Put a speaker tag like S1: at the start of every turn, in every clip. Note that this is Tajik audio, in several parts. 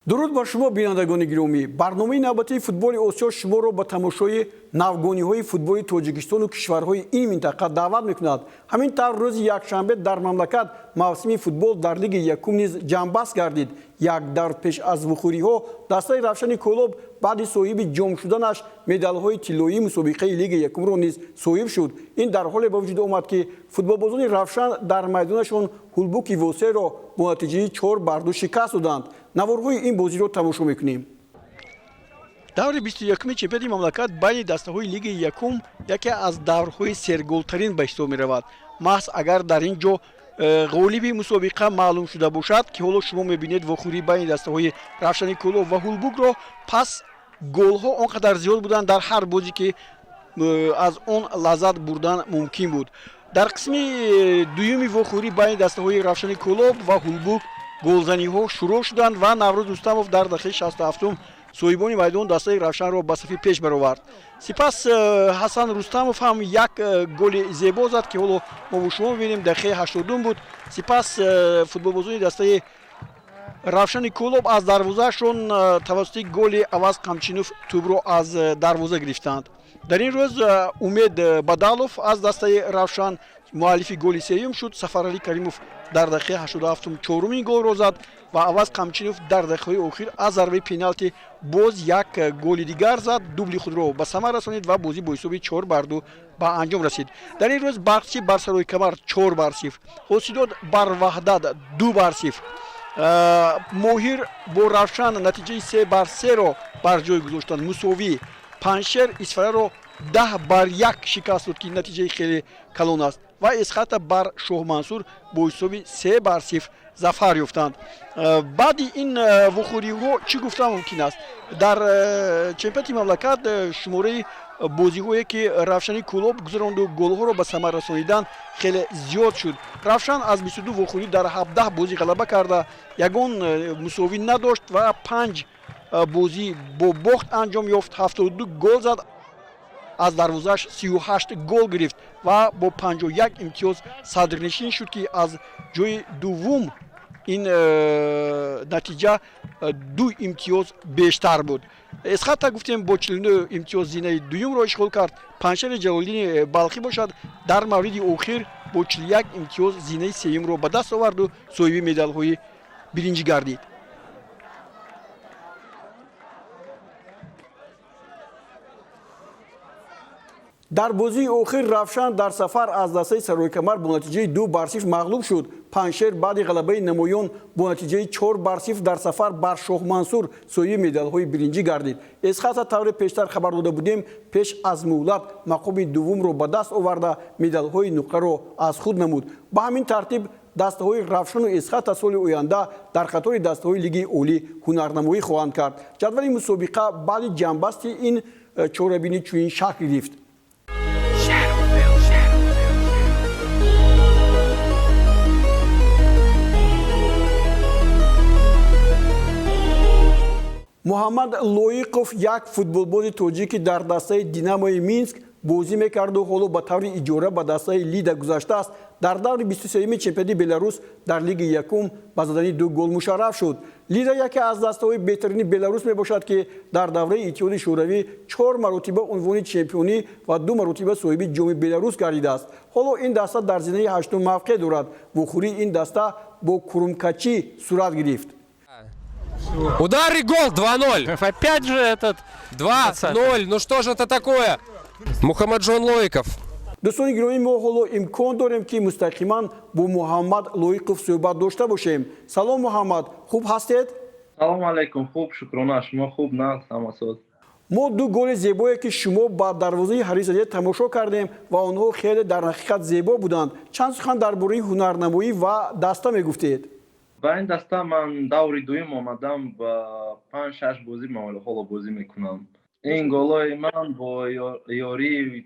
S1: Дуруд бар шумо, бинандагони гиромӣ. Барномаи навбатии «Футболи Осиё» шуморо ба тамошои навгониҳои футболи Тоҷикистону кишварҳои ин минтақа даъват мекунад. Ҳамин тавр, рӯзи якшанбе дар мамлакат мавсими футбол дар Лиги якум низ ҷамъбаст гардид. Як давр пеш аз вухӯриҳо дастаи «Равшани Кӯлоб» баъди соҳиби ҷом шуданаш медалҳои тиллоии мусобиқаи Лиги якумро низ соҳиб шуд. Ин дар ҳоле ба вуҷуд омад, ки футболбозони «Равшан» дар майдонашон «Ҳулбуки Восеро» бо натиҷаи 4-2 шикаст доданд. Наворҳои ин бозиро тамошо мекунем. Даври 21-уми чемпионати мамлакат байни дастаҳои Лигаи якум яке аз даврҳои серголтарин ба ҳисоб меравад. Маҳз агар дар ин ҷо ғолиби мусобиқа маълум шуда бошад, ки ҳоло шумо мебинед вохӯрии байни дастаҳои «Равшани Кӯлоб» ва «Ҳулбукро», пас голҳо он қадар зиёд буданд дар ҳар бозӣ, ки аз он лаззат бурдан мумкин буд. Дар қисми дуюми вохӯрӣ байни дастаҳои «Равшани Кӯлоб» ва «Ҳулбук» голзаниҳо шурӯъ шуданд ва Наврӯз Рустамов дар дақиқаи 67-ум соҳибони майдон, дастаи «Равшанро» ба сафи пеш баровард. Сипас Ҳасан Рустамов ҳам як голи зебо зад, ки ҳоло мо шумо мебинем, дақиқаи 80-ум буд. Сипас футболбозони дастаи «Равшани Кӯлоб» аз дарвозаашон тавассути голи Аваз Қамчинов тӯбро аз дарвоза гирифтанд. Дар ин рӯз Умед Бадалов аз дастаи «Равшан» муаллифи голи сеюм шуд. Сафаралӣ Каримов дар дақиқаи 87-ум чорумин голро зад ва Аваз Қамчинов дар дақиқаҳои охир аз зарбаи пеналти боз як голи дигар зад, дубли худро ба самар расонид ва бозӣ бо ҳисоби 4-2 ба анҷом расид. Дар ин рӯз «Барқчӣ» бар «Сарои Камар» 4-0, «Ҳосилот» бар «Ваҳдат» 2-0, «Моҳир» бо «Равшан» натиҷаи 3-3-ро бар ҷой гузоштанд, мусовӣ. «Панҷшер» «Исфараро» 10-1 шикаст дод, ки натиҷаи хеле калон аст, ва «Эсхата» бар «Шоҳмансур» бо ҳисоби 3-0 зафар ёфтанд. Баъди ин вухӯриҳо чӣ гуфтан мумкин аст? Дар чемпионати мамлакат шумораи бозиҳое, ки «Равшани Кӯлоб» гузаронду голҳоро ба самар расонидан, хеле зиёд шуд. «Равшан» аз 22 вохӯрӣ дар 17 бозӣ ғалаба карда, ягон мусовӣ надошт ва панҷ бозӣ бо бохт анҷом ёфт. 72 гол зад, аз дарвозааш 38 гол гирифт ва бо 51 имтиёз садрнишин шуд, ки аз ҷои дуввум ин натиҷа ду имтиёз бештар буд. «Эсхата», гуфтем, бо 49 имтиёз зинаи дуюмро ишғол кард. «Панҷшери» Ҷалолиддини Балхӣ бошад, дар мавриди охир бо 41 имтиёз зинаи сеюмро ба даст оварду соҳиби медалҳои биринҷӣ гардид. Дар бозии охир «Равшан» дар сафар аз дастаи «Сарои Камар» бо натиҷаи 2-0 мағлуб шуд. «Панҷшер» баъди ғалабаи намоён бо натиҷаи 4-0 дар сафар бар «Шоҳмансур» соҳиби медалҳои биринҷӣ гардид. «Эсхата», тавре пештар хабар дода будем, пеш аз муҳлат мақоми дуввумро ба даст оварда, медалҳои нуқраро аз худ намуд. Ба ҳамин тартиб дастаҳои «Равшану» «Эсхата» соли оянда дар қатори дастаҳои Лигаи Олӣ ҳунарнамоӣ хоҳанд кард. Ҷадвали мусобиқа баъди ҷамъбасти ин чорабинӣ чунин шакл гирифт. Муҳаммад Лоиқов, як футболбози тоҷикӣ, дар дастаи «Динамои Минск» бозӣ мекарду ҳоло ба таври иҷора ба дастаи «Лида» гузаштааст, дар даври 23-юми чемпионати Беларус дар Лиги якум ба задани ду гол мушарраф шуд. «Лида» яке аз дастаҳои беҳтарини Беларус мебошад, ки дар давраи Иттиҳоди Шӯравӣ чор маротиба унвони чемпионӣ ва ду маротиба соҳиби Ҷоми Беларус гардидааст. Ҳоло ин даста дар зинаи ҳаштум мавқеъ дорад. Вохӯрии ин даста бо «Курумкачӣ» сурат гирифт.
S2: Удар и гол. 2-0.
S3: Опять же этот
S2: 2-0. Ну что же это такое? Мухаммаджон Лоиков.
S1: Дӯстони гиромӣ, мо ҳоло имкон дорем, ки мустақиман бо Муҳаммад Лоиқов суҳбат дошта бошем. Салом, Муҳаммад, хуб ҳастед?
S4: Салому алайкум, хуб, шукрона. Шумо хуб, нағз, ҳамасоз?
S1: Мо ду голи зебое, ки шумо ба дарвозаи ҳариф задед, тамошо кардем ва онҳо хеле дар ҳақиқат зебо буданд. Чанд сухан дар бораи ҳунарнамоӣ ва даста мегуфтед?
S4: Ба ин даста ман даври дуюм омадам ва панҷ шаш бозӣ ман ҳоло бозӣ мекунам. Ин голҳои ман бо ёрии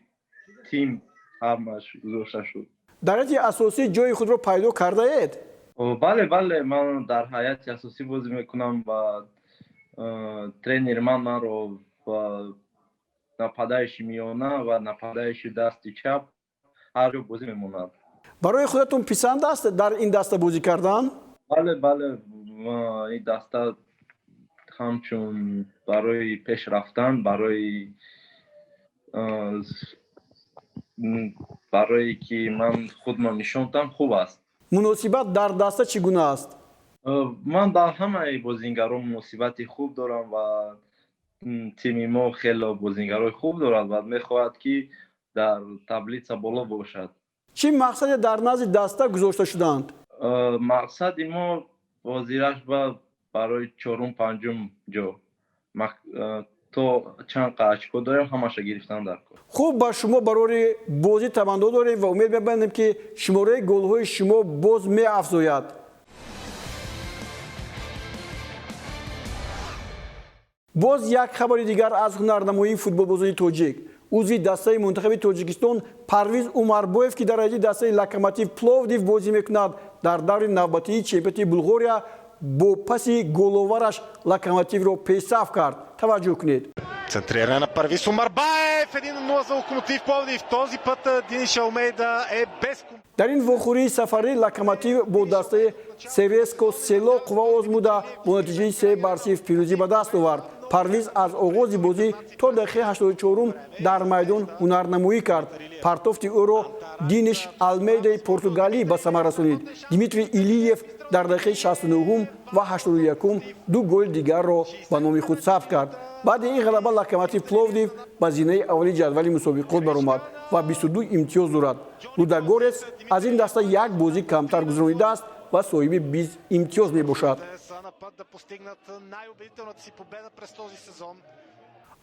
S4: тим ҳамаш гузошта шуд.
S1: Дар ҳайати асосӣ ҷои худро пайдо кардаед?
S4: Бале, бале, ман дар ҳайати асосӣ бозӣ мекунам ва тренери ман манро ба нападающий миёна ва нападающий дасти чап ҳар ҷо бозӣ мемонад.
S1: Барои худатон писанд аст дар ин даста бозӣ кардан?
S4: Бале, бале, ин даста Ҳамчун барои пеш рафтан, барое ки ман худро нишон дам, хуб аст.
S1: Муносибат дар даста чӣ гуна аст?
S4: Ман дар ҳамаи бозингарон муносибати хуб дорам ва тими мо хело бозингарои хуб дорад ва мехоҳад, ки дар таблица боло бошад.
S1: Чӣ мақсаде дар назди даста гузошта шудаанд?
S4: Мақсади мо бозираш барои чорум, панҷум ҷо, то чанд қа очко дорем, ҳамаша гирифтан дар кор.
S1: Хуб, ба шумо барори бозӣ таманно дорем ва умед мебандем, ки шумораи голҳои шумо боз меафзояд. Боз як хабари дигар аз ҳунарнамоии футболбозони тоҷик. Узви дастаи мунтахаби Тоҷикистон Парвиз Умарбоев, ки дар ҳайати дастаи Локомотив Пловдив бозӣ мекунад, дар даври навбатии чемпионати Булғория бо паси головараш Локомотивро пешсаф кард. Таваҷҷӯҳ кунед.
S3: Центриране на Парвиз Умарбаев. 1-0 за Локомотив Пловдив. Този път Диниш Алмейда е без.
S1: Дар ин вохӯрии сафарӣ Локомотив бо дастаи Северско Село қувва озмуда, бо натиҷаи 3-0 пирӯзӣ ба даст овард. Парвиз аз оғози бозӣ то дақиқаи 84-ум дар майдон ҳунарнамоӣ кард. Партофти ӯро Диниш Алмейдаи португалӣ ба самар расонид. Дмитрий Илиев дар дақиқаи 69-ум ва 81-ум ду голи дигарро ба номи худ сабт кард. Баъди ин ғалаба Локомотив Пловдив ба зинаи аввали ҷадвали мусобиқот баромад ва 22 имтиёз дорад. Лудогорец аз ин даста як бозӣ камтар гузаронидааст ва соҳиби 20 имтиёз мебошад.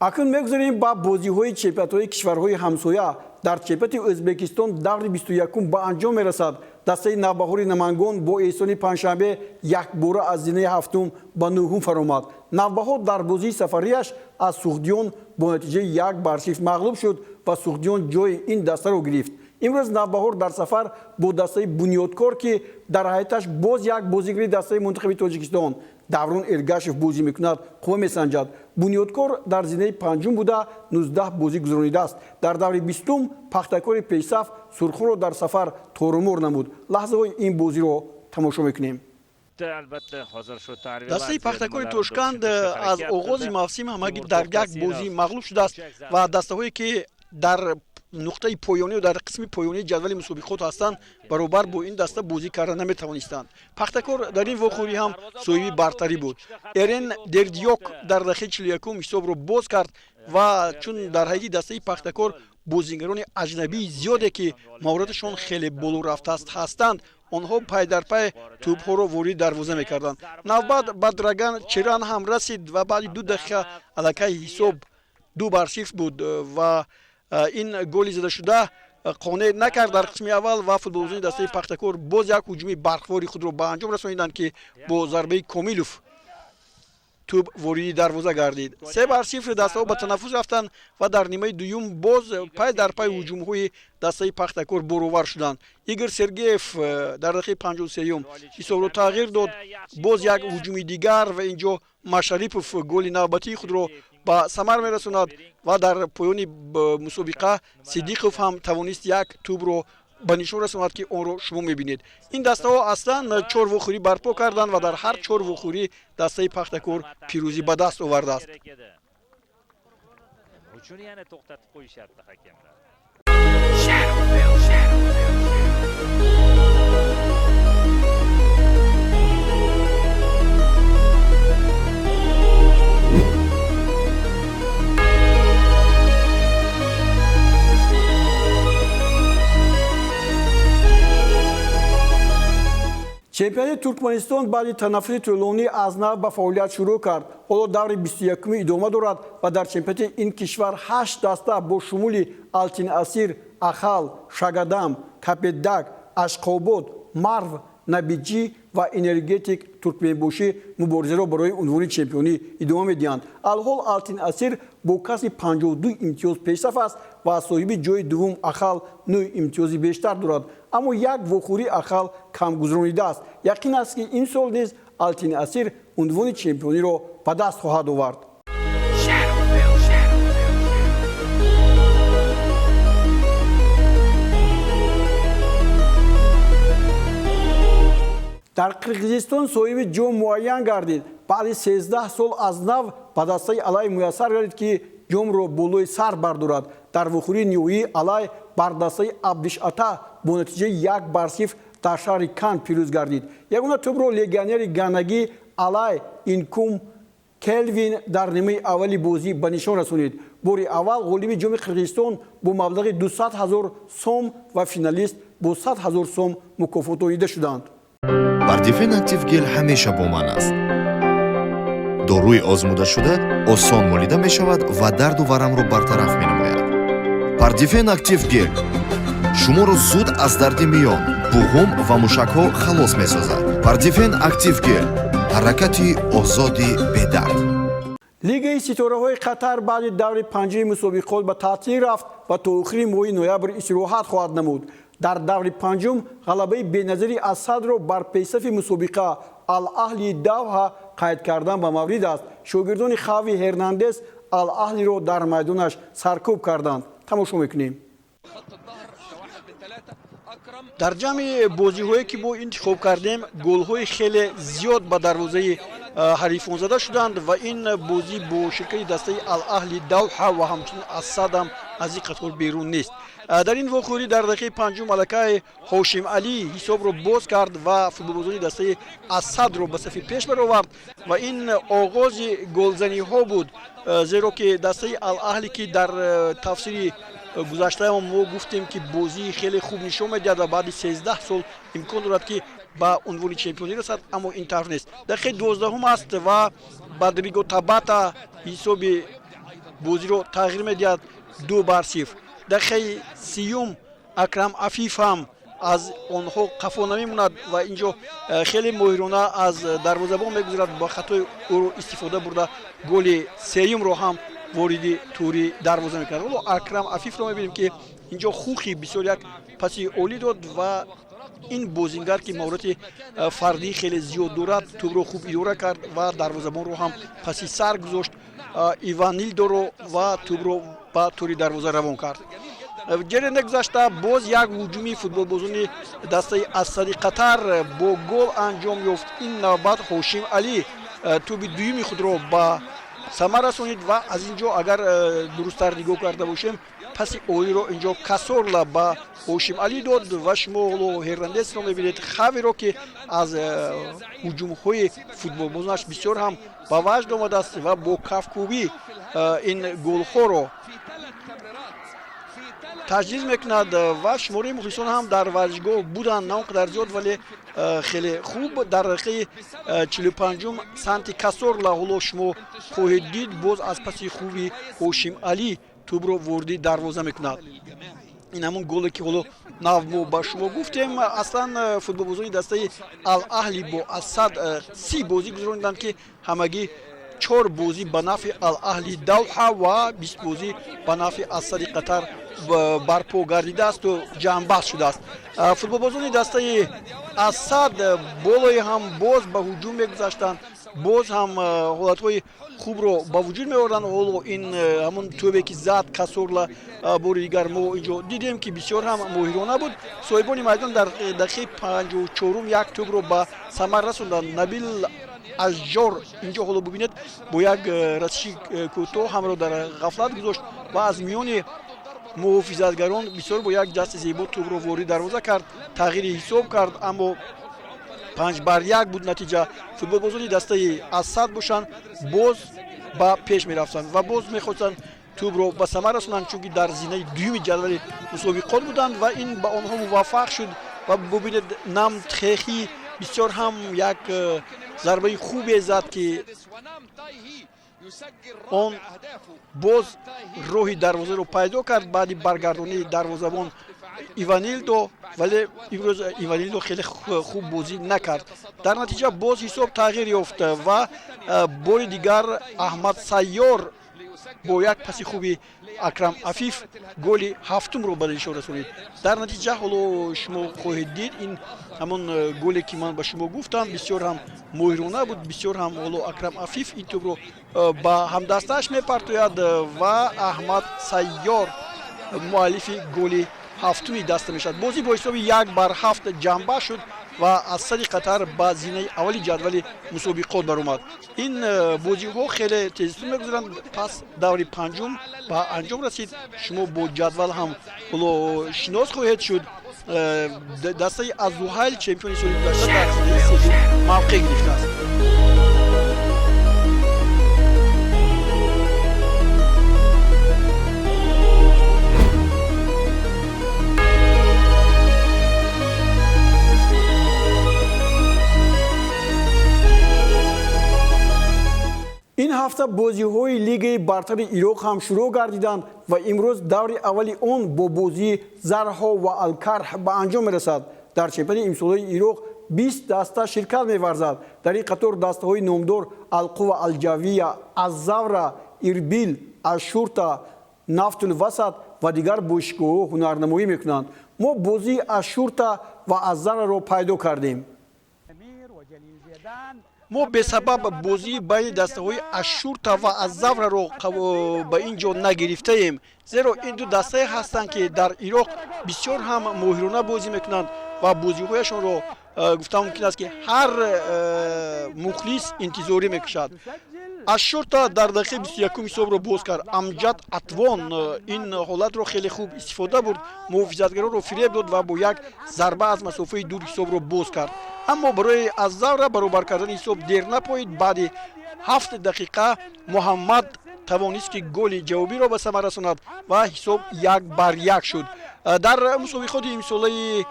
S1: Акнун мегузарем ба бозиҳои чемпионатҳои кишварҳои ҳамсоя. Дар чемпионати Ӯзбекистон даври 21-ум ба анҷом мерасад. Дастаи Навбаҳори Намангон бо эҳсони панҷшанбе якбора аз зинаи ҳафтум ба нӯҳум фаромад. Навбаҳор дар бозии сафарияш аз Суғдиён бо натиҷаи 1-0 мағлуб шуд ва Суғдиён ҷои ин дастаро гирифт. Имрӯз Навбаҳор дар сафар бо дастаи Бунёдкор, ки дар ҳайаташ боз як бозигари дастаи мунтахаби Тоҷикистон Даврон Эргашев бозӣ мекунад, қувва месанҷад. Бунёдкор дар зинаи панҷум буда, 19 бозӣ гузаронидааст. Дар даври 20-ум Пахтакори пешсаф Сурхонро дар сафар торумор намуд. Лаҳзаҳои ин бозиро тамошо мекунем.
S5: Дастаи Пахтакори Тошканд аз оғози мавсим ҳамагӣ дар як бозӣ мағлуб шудааст ва дастаҳое, ки дар нуқтаи поёнию дар қисми поёнии ҷадвали мусобиқот ҳастанд, баробар бо ин даста бозӣ карда наметавонистанд. Пахтакор дар ин вохӯрӣ ҳам соҳиби бартарӣ буд. Эрен Дердиёк дар дақиқаи 41-ум ҳисобро боз кард ва чун дар ҳайати дастаи Пахтакор бозингарони аҷнабии зиёде, ки маҳораташон хеле боло рафтааст, ҳастанд, онҳо пай дар пай тӯбҳоро ворид дарвоза мекарданд. Навбат ба Драган Черан ҳам расид ва баъди 2 дақиқа аллакай ҳисоб 2-0 буд ва ин голи задашуда қонеъ накард дар қисми аввал ва футболбозони дастаи Пахтакор боз як ҳуҷуми барқвори худро ба анҷом расониданд, ки бо зарбаи Комилов тӯб вориди дарвоза гардид. 3-0 дастаҳо ба танаффус рафтанд ва дар нимаи дуюм боз пай дар пай ҳуҷумҳои дастаи Пахтакор боровар шуданд. Игор Сергеев дар дақиқаи 53-юм ҳисобро тағйир дод. Боз як ҳуҷуми дигар ва инҷо Машарипов голи навбатии худро ба самар мерасонад ва дар поёни мусобиқа Сидиқов ҳам тавонист як тӯбро ба нишон расонад, ки онро шумо мебинед. Ин дастаҳо аслан чор вохӯрӣ барпо карданд ва дар ҳар чор вохӯрӣ дастаи Пахтакор пирӯзӣ ба даст овардааст.
S6: Uchun yana to'xtatib qo'yishyapti hakamlar.
S1: Чемпионати Туркманистон баъди танаффуси тӯлонӣ аз нав ба фаъолият шурӯъ кард. Ҳоло даври 21-уми идома дорад ва дар чемпионати ин кишвар ҳашт даста бо шумули Алтин Асир, Ахал, Шагадам, Капетдаг, Ашқобод, Марв, Набиҷӣ ва Энергетик Туркменбошӣ муборизаро барои унвони чемпионӣ идома медиҳанд. Алҳол Алтин Асир бо касби 52 имтиёз пешсаф аст ва соҳиби ҷои дуввум Ахал 9 имтиёзи бештар дорад, аммо як вохӯрии Ахал кам гузаронидааст. Яқин аст, ки ин сол низ Алтин Асир унвони чемпиониро ба даст хоҳад овард. Дар Қирғизистон соҳиби ҷом муайян гардид. Баъди 13 сол аз нав ба дастаи Алай муяссар гардид, ки ҷомро болои сар бардорад. Дар вохӯрии ниҳоӣ Алай бар дастаи Абдишата бо натиҷаи 1-0 дар шаҳри Кан пирӯз гардид. Ягона тӯбро легионери ганагӣ Алай Инкум Келвин дар нимаи аввали бозӣ ба нишон расонид. Бори аввал ғолиби ҷоми Қирғизистон бо маблағи 200 ҳазор сом ва финалист бо 100 ҳазор сом мукофотонида шуданд.
S7: Пардифен Актив Гел ҳамеша бо ман аст. Доруи озмудашуда осон молида мешавад ва дарду варамро бартараф менамояд. Пардифен Актив Гел шуморо зуд аз дарди миён, буғум ва мушакҳо халос месозад. Пардифен Актив Гел, ҳаракати озоди бедард.
S1: Лигаи ситораҳои Қатар баъди даври панҷуми мусобиқот ба таътил рафт ва то охири моҳи ноябр истироҳат хоҳад намуд. Дар даври панҷум ғалабаи беназири Ассадро бар пешсафи мусобиқа Ал-Аҳли Давҳа қайд кардан ба маврид аст. Шогирдони Хави Ҳернандес Ал-Аҳлиро дар майдонаш саркӯб карданд. Тамошо мекунем.
S5: Дар ҷамъи бозиҳое, ки мо интихоб кардем, голҳои хеле зиёд ба дарвозаи ҳарифон зада шуданд ва ин бозӣ бо ширкати дастаи Алаҳли Давҳа ва ҳамчунин Ассадам аз ин қатор берун нест. Дар ин вохӯрӣ дар дақиқаи панҷум аллакай Ҳошим Алӣ ҳисобро боз кард ва футболбозони дастаи Ассадро ба сафи пеш баровард ва ин оғози голзаниҳо буд, зеро ки дастаи Алаҳлӣ, ки дар тафсири гузаштаам мо гуфтем, ки бозии хеле хуб нишон медиҳад ва баъди 13 сол имкон дорад, ки ба унвони чемпионӣ расад, аммо ин тавр нест. Дақиқаи 12-ҳум аст ва Бадриго Табата ҳисоби бозиро тағйир медиҳад, 2-0. Дақиқаи 30-юм Акрам Афиф ҳам аз онҳо қафо намемонад ва инҷо хеле моҳирона аз дарвозабон мегузарад, ба хатои ӯро истифода бурда, голи сеюмро ҳам вориди тури дарвоза мекунад. Ҳоло Акрам Афифро мебинем, ки инҷо Хухи бисёр як паси олӣ дод ва ин бозингар, ки маҳорати фардии хеле зиёд дорад, тӯбро хуб идора кард ва дарвозабонро ҳам паси сар гузошт, Иванилдоро, ва тӯбро ба тури дарвоза равон кард. Ҷере нагузашта боз як ҳуҷуми футболбозони дастаи Ассади Қатар бо гол анҷом ёфт. Ин навбат Ҳошим Алӣ тӯби дуюми худро ба самар расонид ва аз ин ҷо, агар дурусттар нигоҳ карда бошем, паси олиро инҷо Касорла ба Ҳошим Алӣ дод ва шумо ҳоло Ҳернандесро мебинед, Хавиро, ки аз ҳуҷумҳои футболбозонаш бисёр ҳам ба ваҷд омадааст ва бо кафкӯбӣ ин голҳоро таҷлил мекунад. Ва шумораи мухлисон ҳам дар варзишгоҳ буданд, на он қадар зиёд, вале хеле хуб. Дар дақиқаи 45-ум Санти Касорла, ҳоло шумо хоҳед дид, боз аз паси хуби Ҳошим Алӣ тӯбро вориди дарвоза мекунад. Ин ҳамон голе, ки ҳоло нав мо ба шумо гуфтем. Аслан футболбозони дастаи Алаҳли бо Ассад 30 бозӣ гузарониданд, ки ҳамагӣ чор бозӣ ба нафъи Алаҳли Давҳа ва 20 бозӣ ба нафъи Ассади Қатар барпо гардидаасту ҷамъбаст шудааст. Футболбозони дастаи Ассад болои ҳам боз ба ҳуҷум мегузаштанд, боз ҳам ҳолатҳои хубро ба вуҷуд меоварданд. Ҳоло ин ҳамон тӯбе, ки зад Касорла, бори дигар мо инҷо дидем, ки бисёр ҳам моҳирона буд. Соҳибони майдон дар дақиқаи 54-ум як тӯбро ба самар расонданд. Набил Ажҷор инҷо, ҳоло бубинед, бо як расиши кӯтоҳ ҳамро дар ғафлат гузошт ва аз миёни муҳофизатгарон бисёр бо як ҷасти зебо тӯбро ворид дарвоза кард, тағйири ҳисоб кард, аммо 5-1 буд натиҷа. Футболбозони дастаи Ассад бошанд, боз ба пеш мерафтанд ва боз мехостанд тӯбро ба самар расонанд, чунки дар зинаи дуюми ҷадвали мусобиқот буданд ва ин ба онҳо муваффақ шуд. Ва бубинед, Намтхехӣ бисёр ҳам як зарбаи хубе зад, ки он боз роҳи дарвозаро пайдо кард баъди баргардонии дарвозабон Иванилдо, вале имрӯз Иванилдо хеле хуб бозӣ накард. Дар натиҷа боз ҳисоб тағйир ёфт ва бори дигар Аҳмад Сайёр бо як паси хуби Акрам Афиф голи ҳафтумро ба нишон расонид. Дар натиҷа ҳоло шумо хоҳед дид, ин ҳамон голе, ки ман ба шумо гуфтам, бисёр ҳам моҳирона буд, бисёр ҳам. Ҳоло Акрам Афиф ин тӯбро ба ҳамдастааш мепартояд ва Аҳмад Сайёр муаллифи голи ҳафтуми даста мешавад. Бозӣ бо ҳисоби 1-7 ҷамъбаст шуд. Ва аз сари қатар ба зинаи аввали ҷадвали мусобиқот баромад. Ин бозиҳо хеле тезтун мегузаранд. Пас даври панҷум ба анҷом расид. Шумо бо ҷадвал ҳам ҳоло шинос хоҳед шуд. Дастаи Аззуҳайл, чемпиони соли гузашта, дар зинаи сеюм мавқеъ гирифтааст.
S1: Ин ҳафта бозиҳои лигаи бартари Ироқ ҳам шурӯъ гардиданд ва имрӯз даври аввали он бо бозии Зарҳо ва Алкарҳ ба анҷом мерасад. Дар чемпионати имсолаи Ироқ 20 даста ширкат меварзад. Дар ин қатор дастаҳои номдор Алқува Алҷавия, Аззавра, Ирбил, Ашшурта, Нафтулвасат ва дигар бошгоҳҳо ҳунарнамоӣ мекунанд. Мо бозии Ашшурта ва Аззавраро пайдо кардем.
S5: Мо бесабаб бозии байни дастаҳои Ашшурта ва Аззавраро ба ин ҷо нагирифтаем, зеро ин ду дастае ҳастанд, ки дар Ироқ бисёр ҳам моҳирона бозӣ мекунанд ва бозиҳояшонро гуфта мумкин аст, ки ҳар мухлис интизорӣ мекашад. Ашшурта дар дақиқаи 21-ум ҳисобро боз кард. Амҷад Атвон ин ҳолатро хеле хуб истифода бурд, муҳофизатгаронро фиреб дод ва бо як зарба аз масофаи дур ҳисобро боз кард. Аммо барои Аззавра баробар кардани ҳисоб дер напоид. Баъди 7 дақиқа Муҳаммад тавонист, ки голи ҷавобиро ба самар расонад ва ҳисоб 1-1 шуд. Дар мусобиқоти имсолаи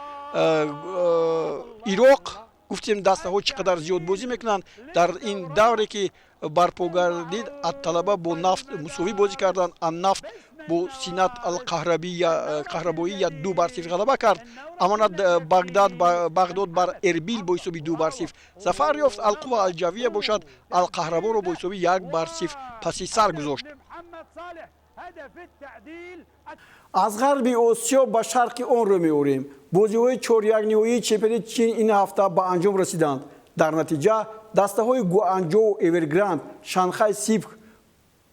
S5: Ироқ гуфтем, дастаҳо чӣ қадар зиёд бозӣ мекунанд. Дар ин давре, ки барпо гардид, Атталаба бо Нафт мусовӣ бозӣ карданд. Аннафт бо Синат Алқаҳрабоия 2-0 ғалаба кард. Амонат Багдад Бағдод бар Эрбил бо ҳисоби 2-0 зафар ёфт. Алқува Алҷавия бошад, Алқаҳраборо бо ҳисоби 1-0 паси сар гузошт.
S1: Аз ғарби Осиё ба шарқи он рӯ меорем. Бозиҳои чорякниҳоии чемпионати Чин ин ҳафта ба анҷом расиданд. Дар натиҷа дастаҳои Гуанҷоу Эвергранд, Шанхай Сипк,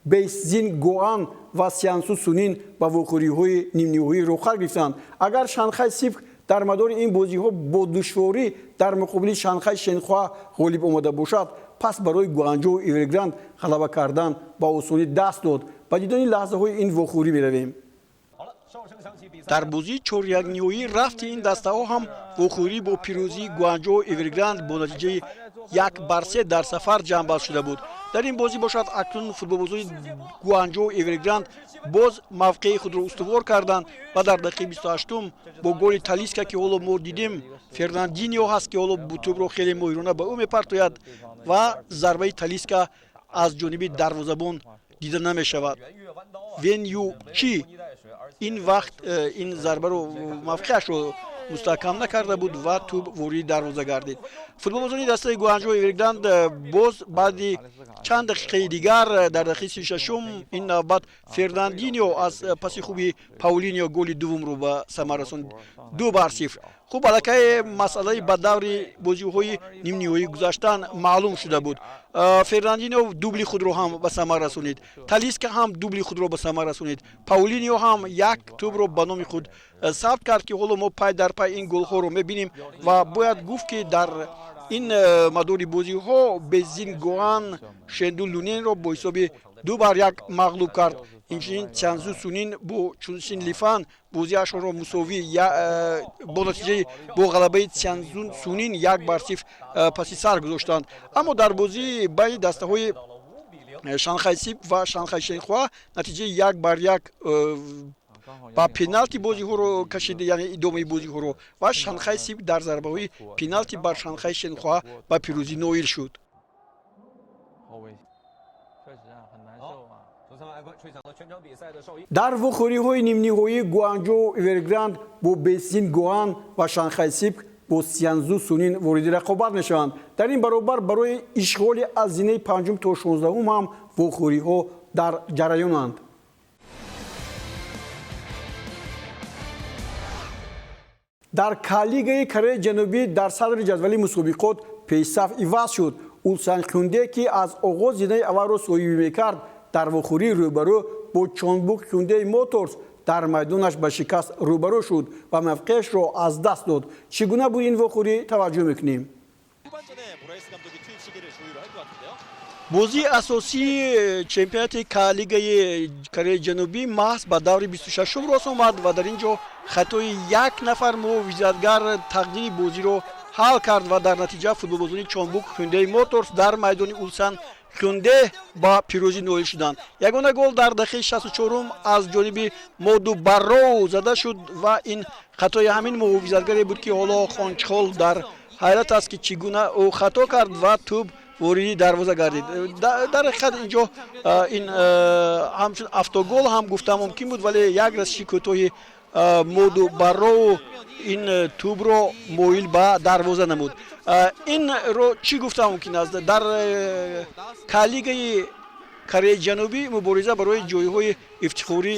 S1: Бейсзин Гоан ва Сянсу Сунин ба вохӯриҳои нимниҳоӣ роҳхат гирифтанд. Агар Шанхай Сипк дар мадори ин бозиҳо бо душворӣ дар муқобили Шанхай Шенхуа ғолиб омада бошад, пас барои Гуанҷоу Эвергранд ғалаба кардан ба осонӣ даст дод. Ба дидани лаҳзаҳои ин вохӯрӣ меравем.
S5: Дар бозии чорякниҳоӣ рафти ин дастаҳо ҳам вохӯрӣ бо пирӯзии Гуанҷоу Эвергранд бо натиҷаи 1-3 дар сафар ҷамъбаст шуда буд. Дар ин бозӣ бошад, акнун футболбозони Гуанҷоу Эвергранд боз мавқеи худро устувор карданд ва дар дақиқаи 28-ум бо голи Талиска, ки ҳоло мо дидем, Фернандинио ҳаст, ки ҳоло тӯбро хеле моҳирона ба ӯ мепартояд ва зарбаи Талиска аз ҷониби дарвозабон дида намешавад. Вен Ю Чи ин вақт ин зарбаро мавқеашро мустаҳкам накарда буд ва тӯб вориди дарвоза гардид. Футболбозони дастаи Гуанҷоу Эвергранд боз баъди чанд дақиқаи дигар дар дақиқаи 36-ум ин навбат Фернандинио аз паси хуби Паулинио голи дуввумро ба самар расонд, 2-0. Хуб, аллакай масъалаи ба даври бозиҳои нимниҳоӣ гузаштан маълум шуда буд. Фернандино дубли худро ҳам ба самар расонид, Талиска ҳам дубли худро ба самар расонид, Паулинио ҳам як тӯбро ба номи худ сабт кард, ки ҳоло мо пай дар пай ин голҳоро мебинем. Ва бояд гуфт, ки дар ин мадори бозиҳо Безин Гоан Шенду Луненро бо ҳисоби 2-1 мағлуб кард. Инчунин Цянзу Сунин бо Чунсин Лифан бозиашонро мусовӣ бо натиҷаи бо ғалабаи Цянзу Сунин 1-0 паси сар гузоштанд. Аммо дар бозии байни дастаҳои Шанхай Сип ва Шанхай Шенхуа натиҷаи 1-1 ба пеналти бозиҳоро кашид, яъне идомаи бозиҳоро, ва Шанхай Сип дар зарбаҳои пеналти бар Шанхай Шенхуа ба пирӯзӣ ноил шуд.
S1: Дар вохӯриҳои нимниҳоӣ Гуанҷоу Эвергранд бо Бейсин Гоан ва Шанхай Сипк бо Сянзу Сунин вориди рақобат мешаванд. Дар ин баробар барои ишғоли аз зинаи панҷум то 16-ум ҳам вохӯриҳо дар ҷараёнанд. Дар Калигаи Кореяи Ҷанубӣ дар садри ҷадвали мусобиқот пешсаф иваз шуд. Улсан Хюнде, ки аз оғоз зинаи аввалро соҳибӣ мекард, дар вохӯрии рӯбарӯ бо Чонбук Хюндей Моторс Дар майдонаш ба шикаст рӯбарӯ шуд ва мавқеашро аз даст дод. Чӣ гуна буд ин вохӯрӣ, таваҷҷӯҳ мекунем.
S5: Бозии асосии чемпионати К-лигаи Кореяи Ҷанубӣ маҳз ба даври 26-ум рост омад ва дар ин ҷо хатои як нафар муҳофизатгар тақдири бозиро ҳал кард ва дар натиҷа футболбозони Чонбук Хюндей Моторс дар майдони Улсан Хюнде ба пирӯзӣ ноил шуданд. Ягона гол дар дақиқаи 64-ум аз ҷониби Моду Барроу зада шуд ва ин хатои ҳамин муҳофизатгаре буд, ки ҳоло Хончхол дар ҳайрат аст, ки чӣ гуна ӯ хато кард ва тӯб вориди дарвоза гардид. Дар ҳақиқат, ин ҷо ин ҳамчун автогол ҳам гуфта мумкин буд, вале як расиши кӯтоҳи Моду Барроу ин тӯбро моил ба дарвоза намуд. Инро чӣ гуфта мумкин аст? Дар К-лигаи Кореяи Ҷанубӣ мубориза барои ҷойҳои ифтихорӣ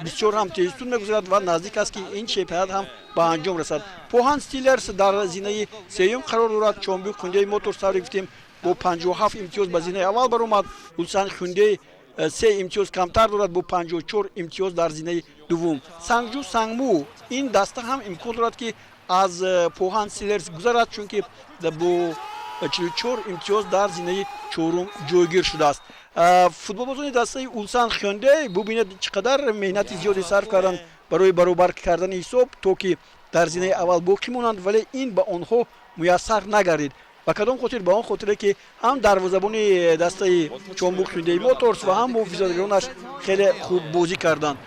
S5: бисёр ҳам тезтун мегузарад ва наздик аст, ки ин чемпионат ҳам ба анҷом расад. Поҳан Стиллерс дар зинаи сеюм қарор дорад. Чонбук Хюндей Моторс, тавре гуфтем, бо 57 имтиёз ба зинаи аввал баромад. Улсан Хюндей се имтиёз камтар дорад, бо 54 имтиёз дар зинаи дуввум. Сангҷу Сангму, ин даста ҳам имкон дорад, ки аз Поҳан Стиллерс гузарад, чунки бо 44 имтиёз дар зинаи чорум ҷойгир шудааст. Футболбозони дастаи Улсан Хёндей, бубинед, чӣ қадар меҳнати зиёде сарф карданд барои баробар кардани ҳисоб, то ки дар зинаи аввал боқӣ монанд, вале ин ба онҳо муяссар нагардид. Ба кадом хотир? Ба он хотире, ки ҳам дарвозабони дастаи Чонбук Хюндей Моторс ва ҳам муҳофизатгаронаш хеле хуб бозӣ карданд.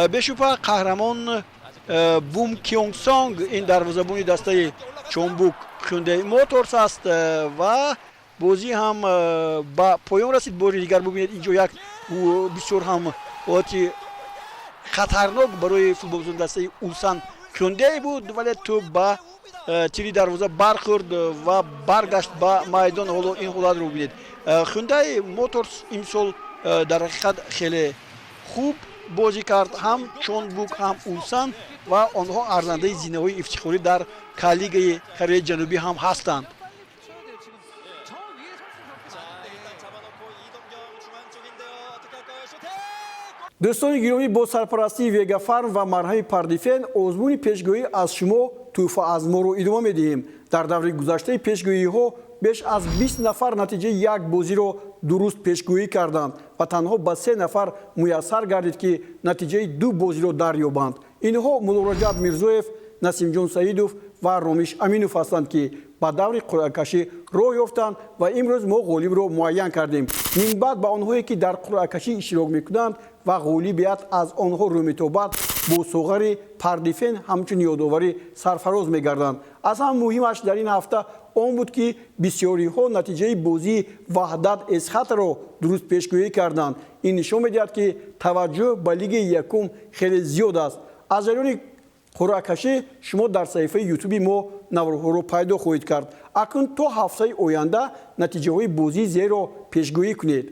S5: Бешубҳа, қаҳрамон Бум Кёнгсонг, ин дарвозабони дастаи Чонбук Хюндей Моторс аст ва бозӣ ҳам ба поён расид. Бори дигар бубинед, инҷо як бисёр ҳам ҳолати хатарнок барои футболбозони дастаи Улсан Хюндей буд, вале тӯб ба тири дарвоза бархӯрд ва баргашт ба майдон. Ҳоло ин ҳолатро бубинед. Хюндай Моторс имсол дар ҳақиқат хеле хуб бозӣ кард, ҳам Чонбук, ҳам Улсан, ва онҳо арзандаи зинаҳои ифтихорӣ дар К-лигаи Кореяи Ҷанубӣ ҳам ҳастанд.
S1: Дӯстони гиромӣ, бо сарпарастии Вегафарм ва марҳами Пардифен озмуни пешгӯӣ аз шумо, тӯҳфа аз моро идома медиҳем. Дар даври гузаштаи пешгӯиҳо беш аз 20 нафар натиҷаи як бозиро дуруст пешгӯӣ карданд ва танҳо ба се нафар муяссар гардид, ки натиҷаи ду бозиро дарёбанд. Инҳо Муллораҷаб Мирзоев, Насимҷон Саидов ва Ромиш Аминов ҳастанд, ки ба даври қуръакашӣ роҳ ёфтанд ва имрӯз мо ғолибро муайян кардем. Минбаъд ба онҳое, ки дар қуръакашӣ иштирок мекунанд ва ғолибият аз онҳо рӯ метобад, бо суғари Пардифен ҳамчун ёдоварӣ сарфароз мегарданд. Аз ҳам муҳимаш дар ин ҳафта он буд, ки бисёриҳо натиҷаи бозии Ваҳдат Эсхатаро дуруст пешгӯӣ карданд. Ин нишон медиҳад, ки таваҷҷӯҳ ба лигаи якум хеле зиёд аст. Аз ҷараёни қуръакашӣ шумо дар саҳифаи Ютуби мо наворҳоро пайдо хоҳед кард. Акнун то ҳафтаи оянда натиҷаҳои бозии зерро пешгӯӣ кунед.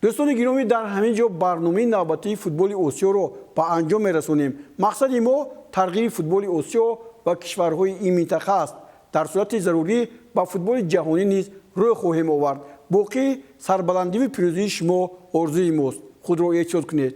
S1: Дӯстони гиромӣ, дар ҳамин ҷо барномаи навбатии футболи Осиёро ба анҷом мерасонем. Мақсади мо тарғиби футболи Осиё ва кишварҳои ин минтақа аст. Дар сурати зарурӣ ба футболи ҷаҳонӣ низ рӯй хоҳем овард. Боқӣ сарбаландиву пирӯзии шумо орзуи мост. Худро эҳтиёт кунед.